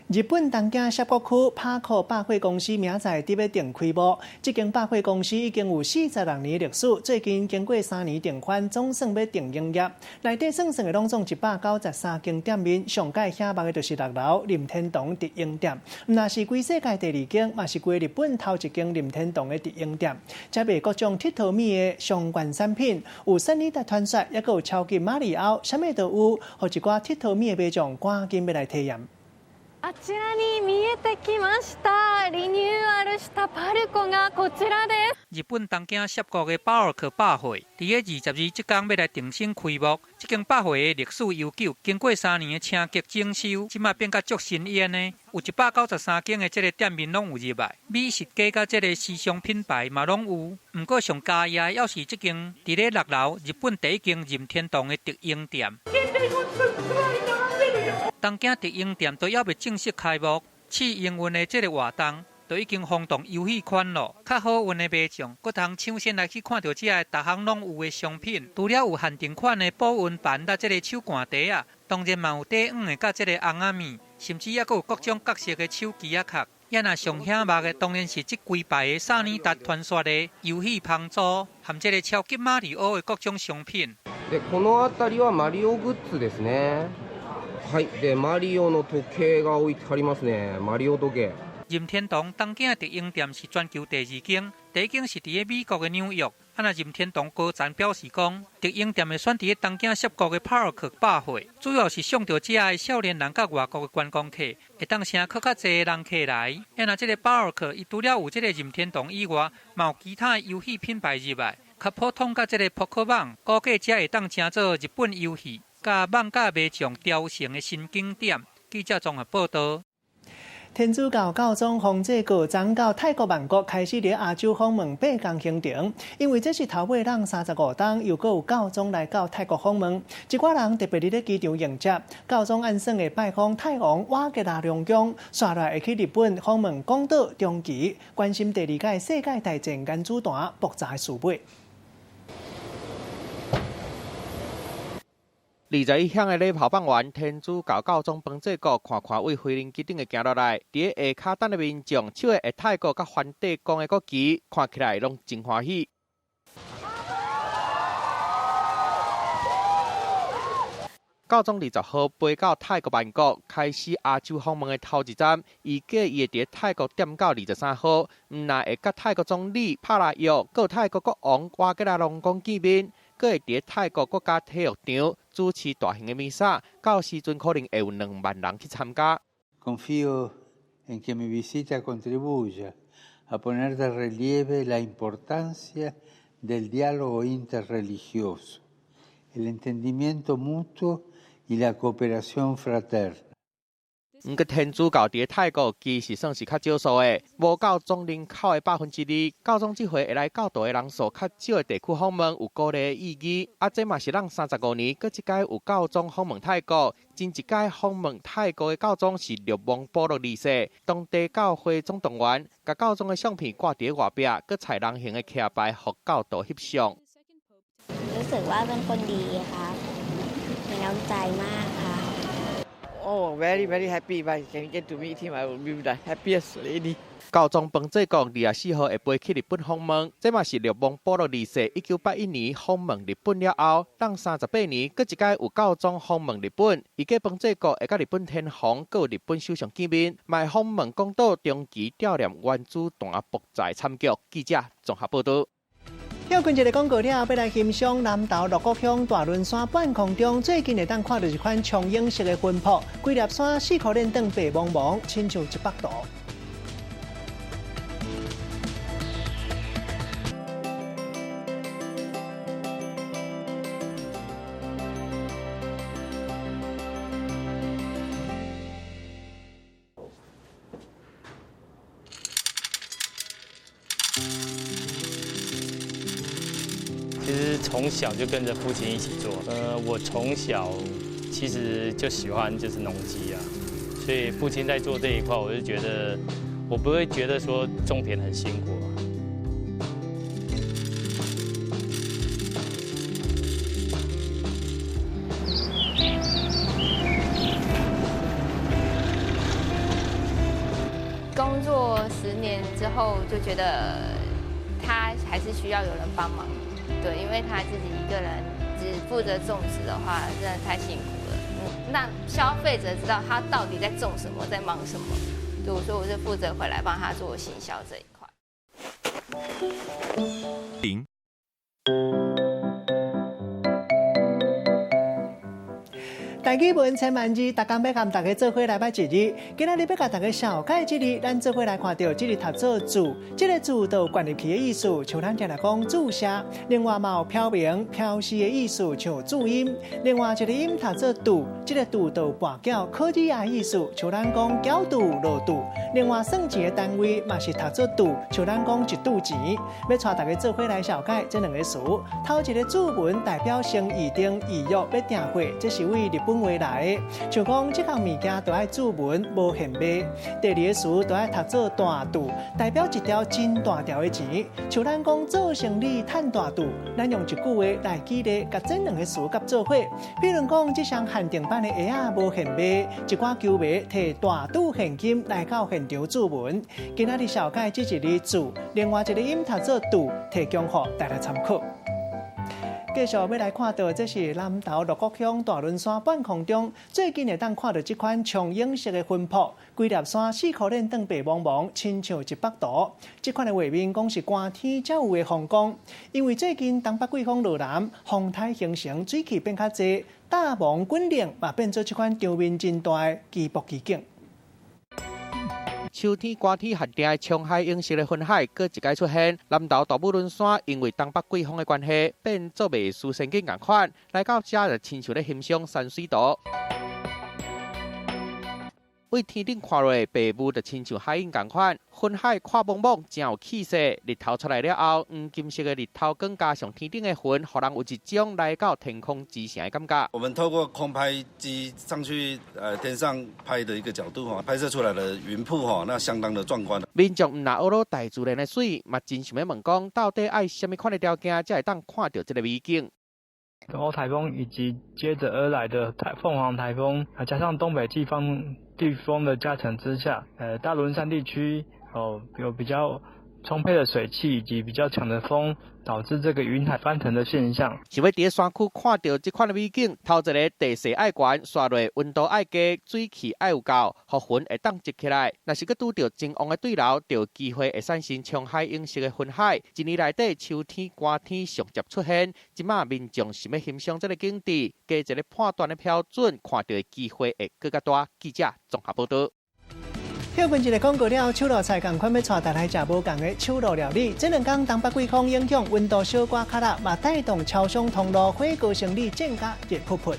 日本東京澀谷區帕克百貨公司明仔載欲重開幕。這間百貨公司已經有46年歷史，最近經過3年定番，總算欲重營業。內底算算的攏總193間店面，上蓋顯目的就是6樓任天堂直營店。毋若是規世界第二間，嘛是規日本頭一間任天堂的直營店。遮賣各種鐵佗物的相關產品，有聖女達傳說，抑閣有超級馬里奧，啥物都有，予一寡鐵佗物的民眾趕緊欲來體驗。あちらに見えてきました。リニューアルしたパルコがこちらです。日本東京澀谷的パルコ百貨，佇咧22這工欲來重新開幕。這間百貨的歷史悠久，經過3年的升級整修，這馬變甲足新穎的。有193間的這个店面攏有入來，美食街佮這个時尚品牌嘛攏有。毋過上嘉義的，猶是這間佇咧6樓日本第一間任天堂的直營店。東京直營店都猶未正式開幕，試營運的這个活動就已經轟動遊戲圈囉。較好運的民眾，閣通搶先來去看著這个逐項攏有的商品。除了有限定款的保溫盤佮這个手汗袋仔，當然嘛有短黃的佮這个尪仔麵，甚至猶閣有各種角色的手機仔殼。也若上顯目的，當然是這幾排的薩尼達傳說的遊戲芳珠，含這个超級馬里奧的各種商品。で、この辺りはマリオグッズですね。はい、で、マリオの時計が置いてありますね。マリオ時計。任天堂東京的直營店是全球第二間，第一間是佇咧美國的紐約。啊，若任天堂高層表示講，直營店會選佇咧東京澀谷的パルコ百貨，主要是衝著遮的少年人佮外國的觀光客，會當吸閣較濟人客來。啊，若這个パルコ，伊除了有這个任天堂以外，嘛有其他的遊戲品牌入來，較普通佮這个撲克網，估計遮會當成做日本遊戲佮漫畫迷眾朝聖的新景點。記者綜合報導。天主教教宗方濟各昨到泰國曼谷開始佇亞洲訪問八工行程，因為這是頭尾人35冬，又閣有教宗來到泰國訪問，一寡人特別佇咧機場迎接。教宗按算會拜訪泰王瓦吉拉隆宮，紲落來會去日本訪問廣島、長崎，關心第二屆世界大戰原子彈爆炸的事尾。 21鄉的禮炮放完，天主教教宗方濟各看看對飛行機頂的行落來，佇咧下跤等的民眾，手的泰國佮梵蒂岡的國旗，看起來攏真歡喜。教宗20號飛到泰國曼谷，開始亞洲訪問的頭一站，預計伊會佇泰國踮到23號，毋但會佮泰國總理帕拉育，閣泰國國王瓦吉拉隆功見面。閣會佇泰國國家體育場主持大型的彌撒，到時陣可能會有2萬人去參加。 Confío en que mi visita contribuya a poner de relieve la importancia del diálogo interreligioso, el entendimiento mutuo y la cooperación fraterna。毋過天主教佇泰國其實算是較少數的，無夠總人口的2%。教宗這回會來教徒的人數較少的地區訪問，有鼓勵的意義。啊，這嘛是咱35年閣一擺有教宗訪問泰國，前一擺訪問泰國的教宗是若望保祿二世。當地教會總動員，共教宗的相片掛佇外壁，閣採人形的徛牌，予教徒翕相。รู้สึกว่าเป็นคนดีครับมีน้ำใจมากค่ะ Oh, very, very happy. If I can get to meet him, I will be the happiest lady. 教宗方濟各24號會飛去日本訪問，這嘛是若望保祿二世1981年訪問日本了後，等38年，閣一擺有教宗訪問日本。預計方濟各會佮日本天皇、閣日本首相見面，嘛會訪問廣島、長崎悼念原子彈爆炸慘劇。記者綜合報導。歇睏一个廣告了，欲來欣賞南投鹿谷鄉大崙山半空中最近會當看著一款蒼蠅色的雲瀑，規粒山四箍連轉白茫茫，親像一幅圖。其實從小就跟着父親一起做。我從小其實就喜歡就是農機啊，所以父亲在做这一块，我就觉得我不会觉得说种田很辛苦。工作10年之后，就觉得他还是需要有人帮忙，对，因为他自己一个人只负责种植的话，真的太辛苦了。让消费者知道他到底在种什么，在忙什么。对，所以我是负责回来帮他做行销这一块。零。台语文千万字，逐工欲佮大家做伙来捌一字。今仔日欲共大家绍介这字，咱做伙来看著这字读做注，这个注就有灌入去的意思，像咱常常讲注射。另外嘛有飘明、飘逝的意思，像注音。另外一个音读做拄，这个拄就有跋筊、考试的意思，像咱讲搅拄、落拄。另外算钱的单位嘛是读做拄，像咱讲一拄钱。欲带大家做伙来绍介这两个词。头一个注文代表先预定、预约欲订货，这是为日本话来的，像讲这项物件都爱注文，无现卖。第二个词都爱读做大肚，代表一条真大条的钱。像咱讲做生意趁大肚，咱用一句话来举例，共这两个词合做伙。比如讲，这双限定版的鞋仔无现卖，一寡球迷提大肚现金来到现场注文。今仔日绍介这一个注，另外一个音读做肚，提供予大家参考。继续欲来看到，这是南投鹿谷乡大仑山半空中最近会当看到这款长影色的云瀑，规粒山四箍连当白茫茫，亲像一幅图。这款的画面讲是寒天才有的风光，因为最近东北季风落南，风台形成，水汽变较济，大雾滚冷嘛变做这款场面真大的奇瀑奇景。秋天、寒天限定的冲海影色的云海，阁一摆出现。南投大武仑山因为东北季风的关系，变做袂输仙境仝款，来到遮就亲像咧欣赏山水图。对天顶看落，白雾就亲像海影仝款，云海看茫茫，真有气势。日头出来了后，黄金色的日头光加上天顶的云，予人有一种来到天空之城的感觉。我们透过空拍机上去，天上拍的一个角度哈，拍摄出来的云瀑哈，那相当的壮观。民众毋若学了大自然的水，嘛真想欲问讲，到底爱啥物款的条件，才会当看著这个美景？东欧台风以及接着而来的凤凰台风，加上东北季风的加成之下，大仑山地区有比较充沛的水汽以及比较强的风，导致这个云海翻腾的现象。想欲伫山区看著这款的美景，头一个地势爱悬，沙落温度爱低，水汽爱有够，予云会当积起来。若是阁拄著真旺的对流，就有机会会产生冲海影色的云海。一年内底秋天、寒天上捷出现，这马民众想欲欣赏这个景致，加一个判断的标准，看著的机会会阁较大。记者综合报道。歇困一下广告了，手路菜仝款欲带大家来食无仝的手路料理。这两天东北季风影响，温度小可较热，嘛带动超商通路火锅生意增加热扑扑。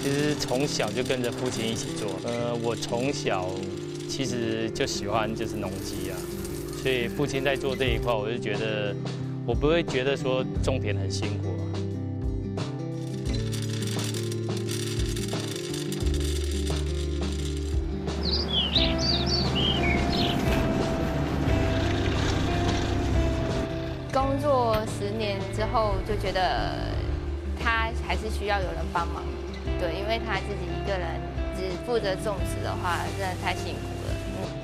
其实从小就跟着父亲一起做。我从小其实就喜欢就是农机啊，所以父亲在做这一块，我就觉得我不会觉得说种田很辛苦啊。工作10年之后，就觉得他还是需要有人帮忙。对，因为他自己一个人只负责种植的话，真的太辛苦了。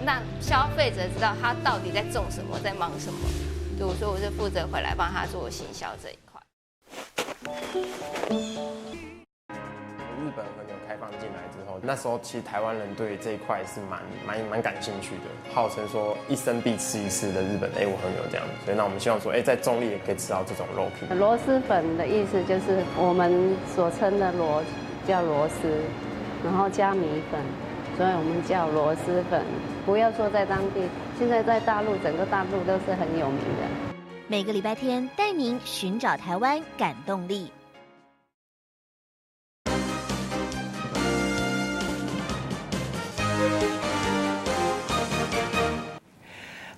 让消费者知道他到底在种什么，在忙什么。对，所以我是负责回来帮他做行销这一块。日本和牛开放进来之后，那时候其实台湾人对这一块是蛮感兴趣的，号称说一生必吃一次的日本 A5 和牛这样子。所以那我们希望说，在中坜也可以吃到这种肉品。螺蛳粉的意思就是我们所称的螺叫螺丝，然后加米粉，所以我们叫螺蛳粉。不要说在当地，现在在大陆，整个大陆都是很有名的。每个礼拜天带您寻找台湾感动力。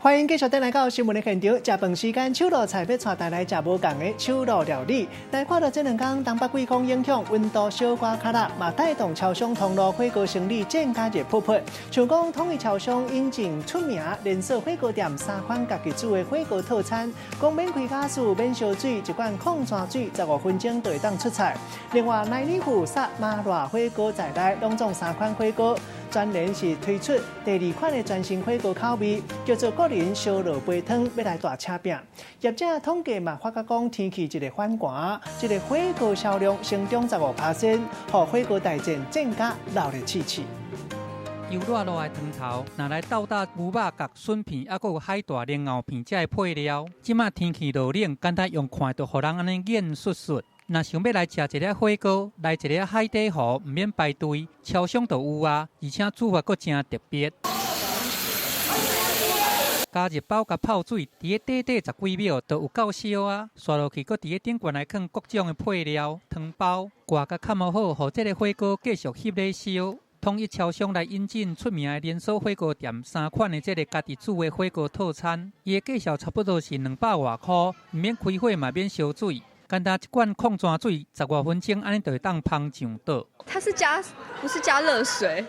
歡迎繼續轉來到新聞的現場。食飯時間，手路菜欲帶大家來食無仝的手路料理。來看著這兩工東北季風影響，溫度小可較熱，嘛帶動超商通路火鍋生意漸加熱撲撲。像講統一超商引進出名連鎖火鍋店三款家己煮的火鍋套餐，講免開瓦斯、免燒水，一罐礦泉水15分鐘就會當出菜。另外，來年富薩麻辣火鍋在內，攏總三款火鍋。全聯是推出第二款的全新火鍋口味，叫做個人燒肉雞湯，欲來大車拼。業者統計嘛，發覺講天氣一个反寒，這个火鍋銷量成長15%，予火鍋大戰增加鬧熱刺刺。油熱熱的湯頭，若來鬥搭牛肉佮筍片，猶閣有海帶、蓮藕片，這个配料。這馬天氣落冷，簡單用看就予人按呢眼欶欶。若想欲來食一个火鍋，來一个海底魚，毋免排隊，超商就有啊，而且煮法閣誠特別。加熱包佮泡水，佇咧短短十幾秒就有夠燒啊！紲落去，閣佇咧頂懸來囥各種的配料、湯包，蓋共蓋無好，予這个火鍋繼續翕咧燒。統一超商來引進出名的連鎖火鍋店三款的這个家己煮的火鍋套餐，伊的價數差不多是200外箍，毋免開火嘛免燒水。簡單一罐礦泉水，十外分鐘按呢就會當烹上桌。它是加，不是加熱水，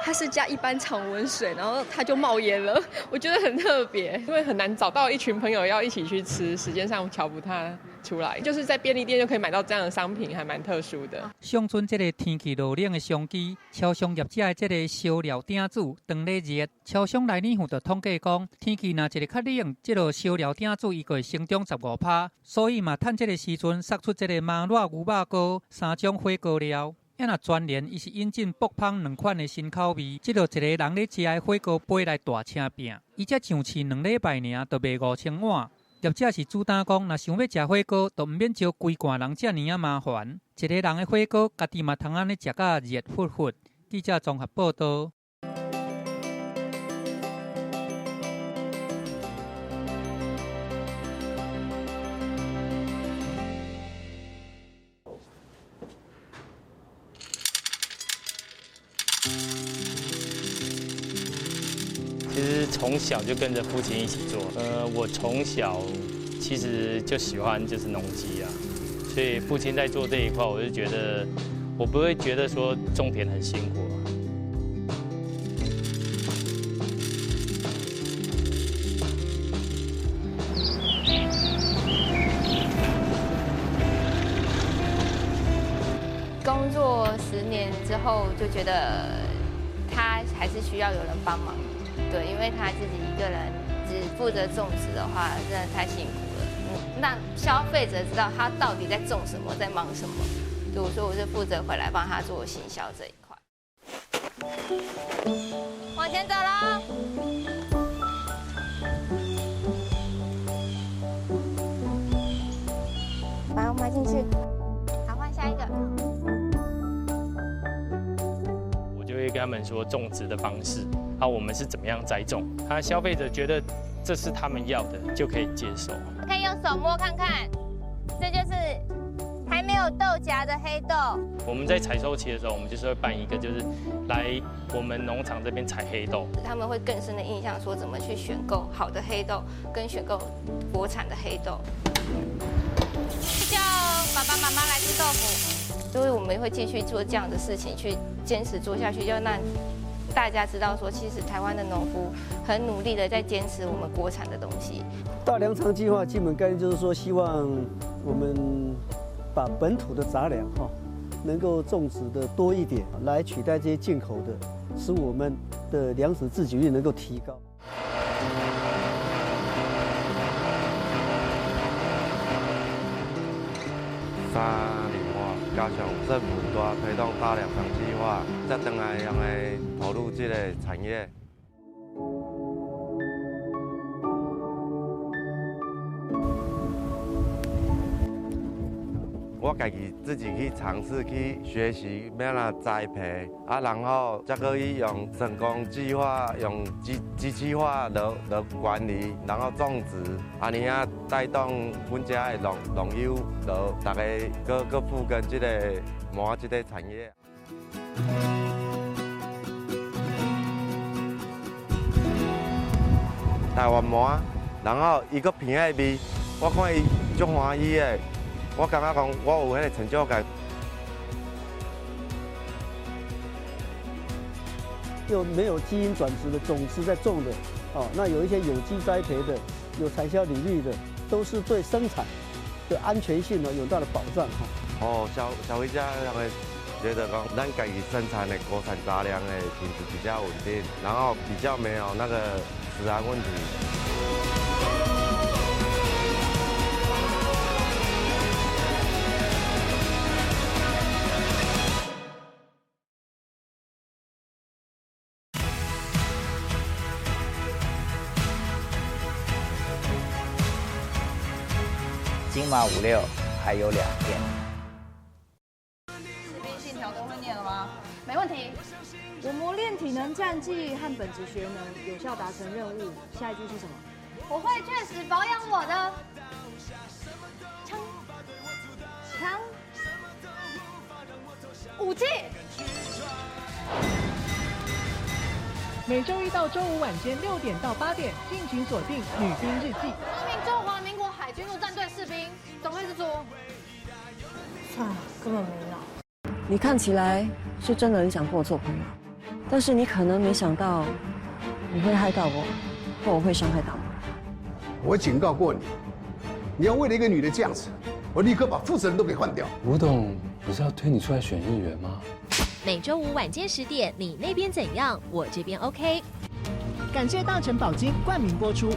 它是加一般常溫水，然後它就冒煙了。我覺得很特別，因為很難找到一群朋友要一起去吃，時間上喬不太出來，就是在便利店就可以買到這樣的商品，還蠻特殊的。上陣這个天氣落冷的商機，超商業者的這个燒料鼎煮當咧熱。超商內年就統計講，天氣若一个較冷，這个燒料鼎煮伊就會成長15%，所以嘛趁這个時陣殺出這个麻辣牛肉鍋三種火鍋料。啊若全聯伊是引進爆香兩款的新口味，這就一个人咧食的火鍋杯來大車拚。伊才上市兩禮拜爾，就賣5000碗。業者是主打講，若想欲食火鍋，就毋免招規罐人遮爾仔麻煩。一个人的火鍋，家己嘛通按呢食甲熱乎乎。記者綜合報道。其實從小就跟着父親一起做。我從小其實就喜歡就是農機啊，所以父親在做這一塊，我就覺得我不會覺得說種田很辛苦啊。工作10年之後，就覺得他還是需要有人幫忙。對，因為他自己一個人只負責種植的話，真的太辛苦了。讓消費者知道他到底在種什麼，在忙什麼。對，所以我是負責回來幫他做行銷這一塊。往前走嘍！把我埋進去。好，換下一個。我就會跟他們說種植的方式。啊，我們是怎麼樣栽種？他消費者覺得這是他們要的，就可以接受。可以用手摸看看，這就是還沒有豆莢的黑豆。我們在採收期的時候，我們就是會辦一個，就是來我們農場這邊採黑豆。他們會更深的印象，說怎麼去選購好的黑豆，跟選購國產的黑豆。叫爸爸媽媽來吃豆腐。所以我們會繼續做這樣的事情，去堅持做下去，就讓大家知道說，其實台灣的農夫很努力的在堅持我們國產的東西。大糧倉計劃基本概念就是說，希望我們把本土的雜糧哈能夠種植的多一點，來取代這些進口的，使我們的糧食自給率能夠提高。山林化，加上政府在推動大糧倉計劃，才轉來用來投入這個產業。我家己自己去嘗試去學習欲按怎栽培，啊，然後才閣去用省工計劃，用機器化來管理，然後種植，按呢仔帶動阮遮的農友，就逐家閣閣復耕這個麻這個產業。台湾馍，然后伊阁鼻仔味，我看伊足欢喜的，我感觉讲我有彼个成就感。又没有基因转殖的种子在种的，哦，那有一些有机栽培的，有产销履历的，都是对生产的安全性呢有大的保障哈。哦，消费者让会觉得讲，咱家己生产的国产杂粮的品质比较稳定，然后比较没有那个食安问题。金马56还有2天。士兵信条都会念了吗？没问题。我磨练体能战技和本职学能，有效达成任务。下一句是什么？我会确实保养我的枪枪武器。每周一到周五晚间6点到8点，敬请锁定《女兵日记》。一名中华民国海军陆战队士兵，总会是说，算了，根本没脑。你看起来是真的很想跟我做朋友，但是你可能没想到，你会害到我，或我会伤害到你。我警告过你，你要为了一个女的这样子，我立刻把负责人都给换掉。吴董不是要推你出来选议员吗？每周五晚间10点，你那边怎样？我这边 OK。感谢大成宝金冠名播出。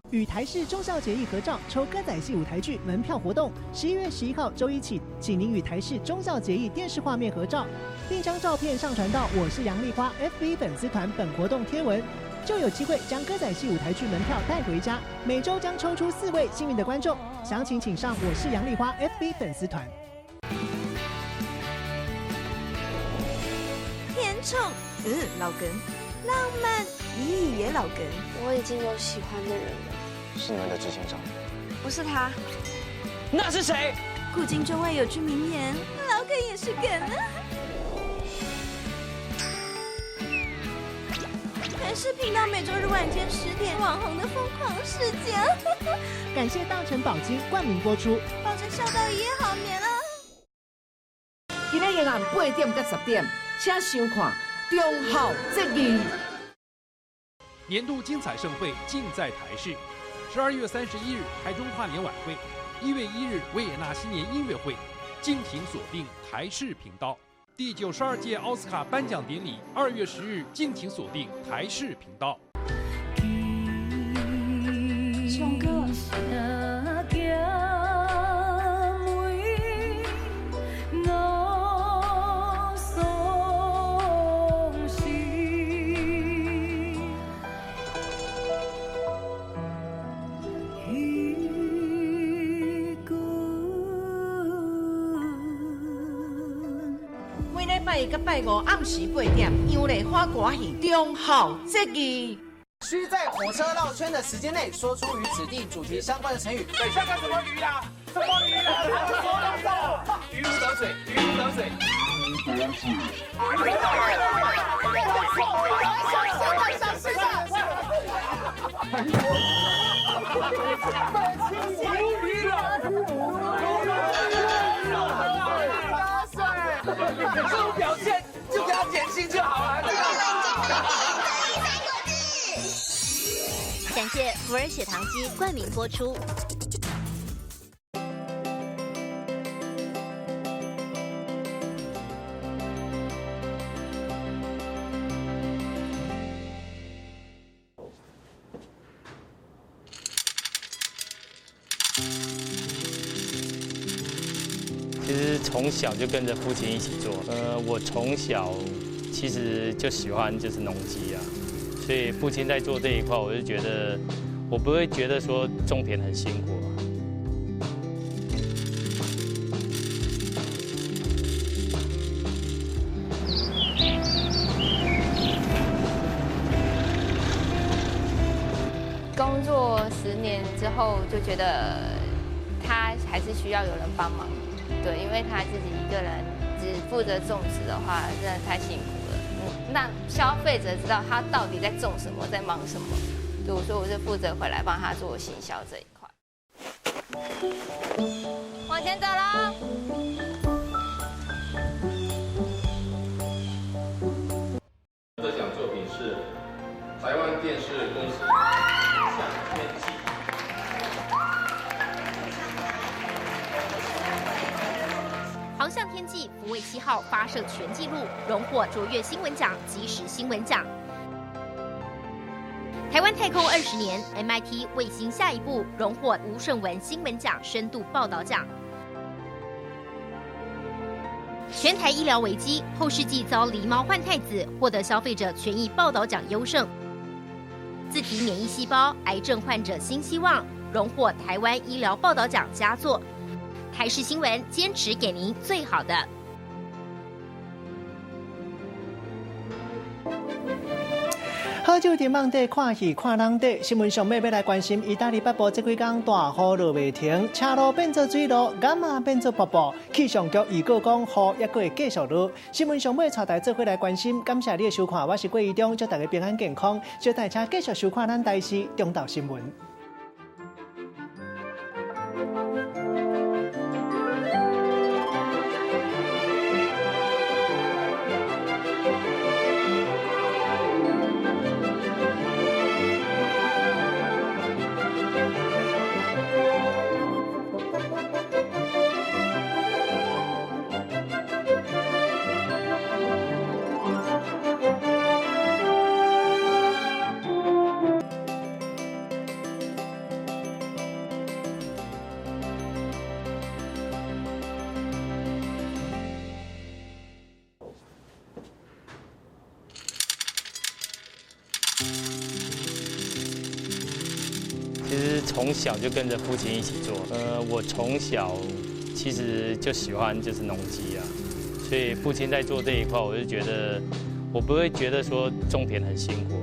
与台视忠孝节义合照抽歌仔戏舞台剧门票活动，11月11号周一起，请您与台视忠孝节义电视画面合照，并将照片上传到我是杨丽花 FB 粉丝团本活动贴文，就有机会将歌仔戏舞台剧门票带回家。每周将抽出4位幸运的观众，详情请上我是杨丽花 FB 粉丝团。甜宠，老梗；浪漫，咦，也老梗。我已经有喜欢的人了。是你们的执行长？不是他。那是谁？古今中外有句名言，老梗也是梗啊。台视频道每周日晚间10点，网红的疯狂世界。感谢大成宝金冠名播出，保证笑到一夜好眠啊。今日夜暗8点到10点，请收看《忠孝节义》。年度精彩盛会尽在台视。12月31日台中跨年晚会，1月1日维也纳新年音乐会，敬请锁定台视频道。第92届奥斯卡颁奖典礼，2月10日，敬请锁定台视频道。唱歌。拜一、拜五暗时8点，杨丽花歌戏《忠孝节义》。需在火车绕圈的时间内说出与指定主题相关的成语。对，下个什么鱼啊？什么鱼啊？鱼如得水，鱼如得水。这种表现就给他减薪就好了。感谢福尔血糖机冠名播出。其实从小就跟着父亲一起做。我从小其实就喜欢就是农机啊，所以父亲在做这一块，我就觉得我不会觉得说种田很辛苦啊。工作10年之后，就觉得他还是需要有人帮忙。对，因为他自己一个人只负责种植的话，真的太辛苦了。让消费者知道他到底在种什么，在忙什么。对，我说我是负责回来帮他做行销这一块。往前走喽。得奖作品是台湾电视公司《航向天际》。航向天际福卫7号发射全纪录，荣获卓越新闻奖、即时新闻奖。台湾太空20年，MIT 卫星下一步荣获吴胜文新闻奖深度报道奖。全台医疗危机，后世纪遭狸猫换太子，获得消费者权益报道奖优胜。自体免疫细胞癌症患者新希望，荣获台湾医疗报道奖佳作。台视新闻坚持给您最好的。好酒伫网底看戏看人底，新闻上尾欲来关心意大利北部这几工大雨落袂停，车路变做水路，岩仔变做瀑布。气象局预告讲，雨犹阁会继续落。新闻上尾带大家做伙来关心，感谢你的收看，我是郭怡中，祝大家平安健康。小等下继续收看咱台视中昼新闻。其实从小就跟着父亲一起做。我从小其实就喜欢就是农机啊，所以父亲在做这一块，我就觉得我不会觉得说种田很辛苦，